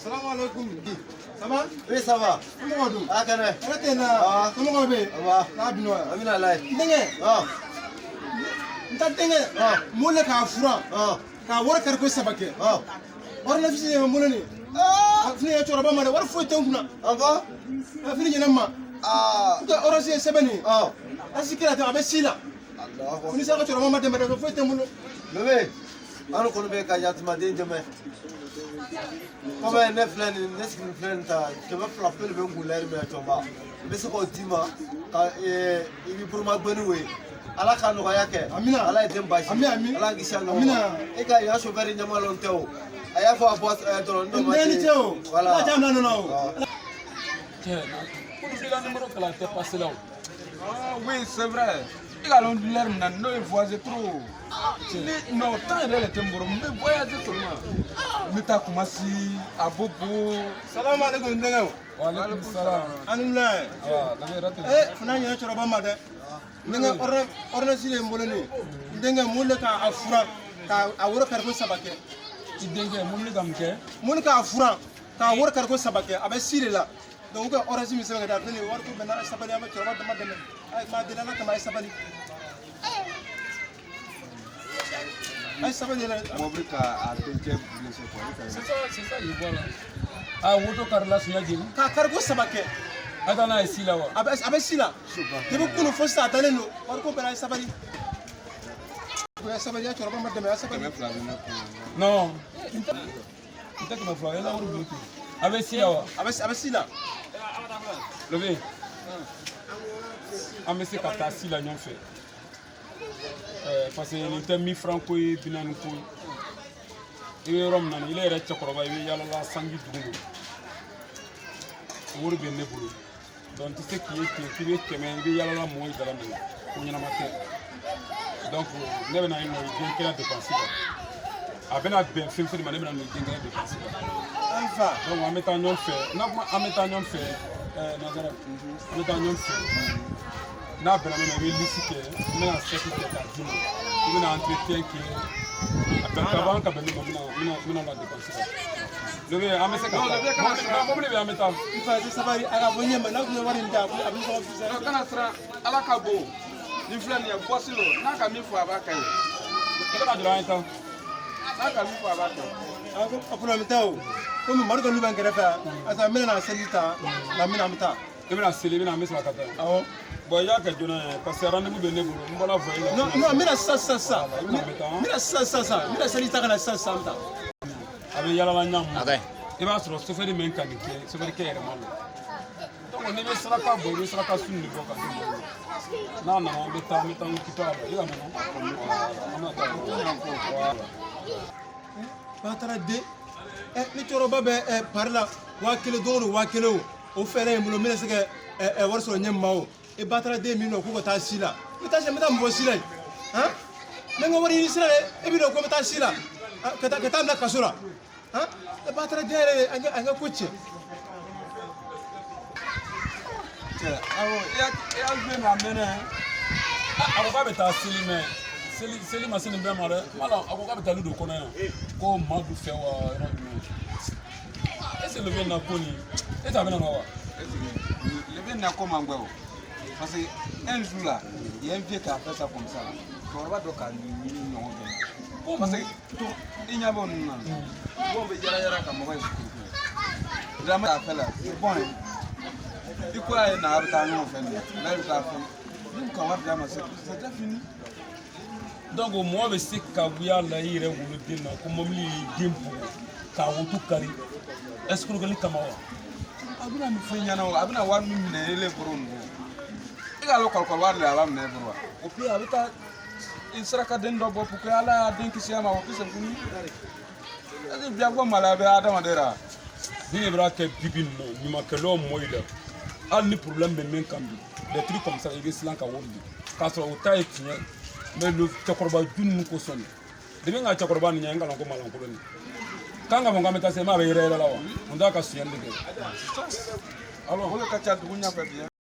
Salam alaikum. Ça va? Oui, ça va. Somɔgɔw dun? A kɛnɛ. Hɛrɛ tɛ na. Ah. Somɔgɔw bɛ yen? Ça va. N'a bi nɔgɔya. An bɛna lajɛ. N denkɛ. Ah. N ta denkɛ. Ah. Mun de k'a furan? Ah. K'a wari kari ko saba kɛ. Ah. Wari nafisi de bɛ n bolo nin. Ah. A fini ye cɛkɔrɔba ma dɛ, wari foyi tɛ n kunna. Ah bon? A fini ɲɛna n ma. Ah. N tɛ ordonnance ye sɛbɛn nin ye. Ah. Asi kira tɛ, a bɛ si la. Allahu Ni sera ka cɛkɔrɔba ma dɛmɛ dɛ, foyi tɛ n bolo. Bébé, an kɔni bɛ ka yatimaden dɛmɛ. Komi ne filɛ nin ne sigilen filɛ nin ta 200 pele bɛ n kun lɛri min na cɛkɔrɔba. N bɛ se k'o d'i ma ka i b'i buruma gbɛni o ye. Ala ka nɔgɔya kɛ. Amina. Ala ye den baasi. Ami, ami. Ala kisi a ɲɔgɔn Amina. ma. E ka yan chauffeur ɲɛma lɔn tɛ o. A y'a fɔ a bɔ dɔrɔn ne ma N ni ce o. Voilà. Ala jaa bila nɔ o. Ah. Cɛ, ko i ka numéro kalan tɛ passé la o. Ah oui, c'est vrai. I ka lɔn l'heure min na n'o ye voyager trop. Ni non temps yɛrɛ de tɛ n bolo, n bɛ voyager seulement. N bɛ taa Kumasi, Abobo. Salam alaikum n denkɛ o. Waaleykum salam. An ni wula ye. Awa, labe yɛrɛ tɛ. Eh, fana ɲɛna cɛkɔrɔba ma dɛ. N denkɛ ordonnance de ye n bolo nin ye. N denkɛ mun de k'a furan k'a wari kari ko saba kɛ. I denkɛ mobili ka mun kɛ? Mun k'a furan k'a wari kari ko saba kɛ, a bɛ si de la. Donc u ka ordonnance min sɛbɛn ka di a filɛ nin ye, wari ko bɛnna, a ye sabali, an bɛ cɛkɔrɔba dama dɛmɛ. A ye maa deli Ala kama, a ye sabali. A ye sabali yɛrɛ. Mobili ka a denkɛ blessé quoi. C'est ça, je vois là. A woto karila siɲɛ joli? K'a kari ko saba kɛ. A taa n'a ye si la wa? A bɛ si la. Depuis kunun fo sisan a dalen don. Wari ko bɛnna, a ye sabali. A ye sabali, a cɛkɔrɔba ma dɛmɛ, a ye sabali. 200 bɛ ne kun. Non. N tɛ 200 ye, n ka wari bulon ten. A bɛ si la wa? A bɛ si la. Lobe. An bɛ se ka taa si la ɲɔgɔn fɛ. Parce que nin tɛ 1000 francs ko ye, 40 ko ye. I bɛ yɔrɔ min na nin, ile yɛrɛ cɛkɔrɔba, i bɛ yaala la sanji dugu ma. Wari bɛ ne bolo. Donc n tɛ se k'i ye ten k'i bɛ kɛmɛ, i bɛ yaala la mɔgɔw ye dara minɛ. Ko ɲɛnama tɛ. Donc ne bɛna i nɔ i den kelen dépense la. A bɛna bɛn fɛn fɛn ma, ne bɛna nɔ i den kelen dépense la. An fa. Donc an bɛ taa ɲɔgɔn fɛ, n'a kuma an bɛ taa ɲɔgɔn fɛ, Nazara, an bɛ taa ɲɔgɔn fɛ. N'a bɛnna min ma, i bɛ liste kɛ, n bɛna chèque kɛ k'a d'i ma. I bɛna entretien kɛ, a bɛn ka ban ka bɛn min ma, n bɛna la dépense la. Lobe, an bɛ se ka taa. Mobili bɛ yen, an bɛ taa. N fa, i sabali, a ka fɔ ɲɛ ma, n'a kun ye wari in di, a bɛ sɔrɔ fisaya. Non, kana siran, Ala ka bon. Nin filɛ nin ye, bɔsi lo. N'a ka min fɔ a b'a kɛ ye. I kana jɔrɔ, an ye taa. N'a ka min fɔ a b'a kɛ. A ko a problème tɛ o. Komi Madu ka lu bɛ n kɛrɛfɛ yan, asa n bɛna na seli ta, nka n bɛna an bɛ taa. I bɛna seli, i bɛna an bɛ sɔrɔ ka taa. Awɔ. Bon, i y'a kɛ joona yɛrɛ, parce que rendez-vous bɛ ne bolo, n bɔra voyage la. Non non, n bɛna sisan sisan sisan. I bɛna an bɛ taa. N bɛna sisan sisan sisan. N bɛna seli ta ka na sisan sisan, an bɛ taa. A bɛ yala la ɲa mun. I b'a sɔrɔ sofɛri min ka nin kɛ, sofɛrikɛ yɛrɛ ma lɔ. Donc n'i bɛ saraka bɔ, i bɛ saraka sun de bɔ ka di mɔgɔw ma. N'a nana, an bɛ taa n occuper a la. I ka mɛn an bɛna taa. Voilà. Ba taara den. Ɛ, ni cɛkɔrɔba bɛ ɛ pari la 1000 don o don, 1000 o. O fɛɛrɛ ye n bolo, n bɛna se ka ɛ ɛ wari sɔrɔ ɲɛ ma o. E ba taara den min nɔ k'u ka taa si la. N bɛ taa si, n bɛ taa mun bɔ si la yen? Han? N bɛ n ka wari ɲini sira dɛ. E bɛ dɔn ko n bɛ taa si la. Ka taa bila kaso la. Han? E ba taara den yɛrɛ de, an ka ko tiɲɛ. Cɛ, awɔ, i y'a joué mais a mɛnna. A ko k'a bɛ taa seli, mɛ seli ma se nin bɛɛ ma dɛ. Kuma la, a ko k'a bɛ taa lu dɔ kɔnɔ yan. Ko Madu fɛ wa yɔrɔ jumɛn? Est ce que le na ko nin, est ce que a bɛna na wa? Est-ce que le vieux n'a ko man gbɛ o? Parce que un jour là, il y a un vieux qui a fait ça comme ça là. Cɛkɔrɔba dɔ ka nin ɲɔgɔn kɛ. Parce que to i ɲɛ b'o ninnu na. Mɔgɔw bɛ yala yala ka mɔgɔ ye sécurité. Dama a fait là, c'est bon hein. I ko a ye na a bɛ taa ɲɔgɔn fɛ nin ye. N'a bɛ taa fɛn. Ni ka wari d'a ma, c'est déjà fini. Donc mɔgɔ bɛ se ka yaala i yɛrɛ woloden na ko mobili y'i den bugɔ k'a woto kari escroquerie kama wa? A bɛna min fɔ i ɲɛna o, a bɛna wari min minɛ ele bolo ninnu. I k'a lɔn kɔlɔkɔlɔ wari de a b'a minɛ e bolo wa? O puis a bɛ taa i saraka den dɔ bɔ pour que Ala y'a den kisi a ma, o puis c'est fini. Est-ce que biya ko maloya bɛ adamaden la? Ni de b'a kɛ bibi in na, ɲumankɛlaw mɔ i la, hali ni problème bɛ min kan bi, des trucs comme ça, i bɛ siran ka wari di k'a sɔrɔ o ta ye tiɲɛ. Mais le cɛkɔrɔba ju ninnu kosɔn de, depuis n ka cɛkɔrɔba nin ɲɛ, n kalan ko malankolon nin k'an ka fɔ k'an bɛ taa se, m'a bɛ yɛrɛ yɛrɛ la wa, mun t'a ka sonyali de kɛ. Alors, o de ka ca dugu ɲɛfɛ bi.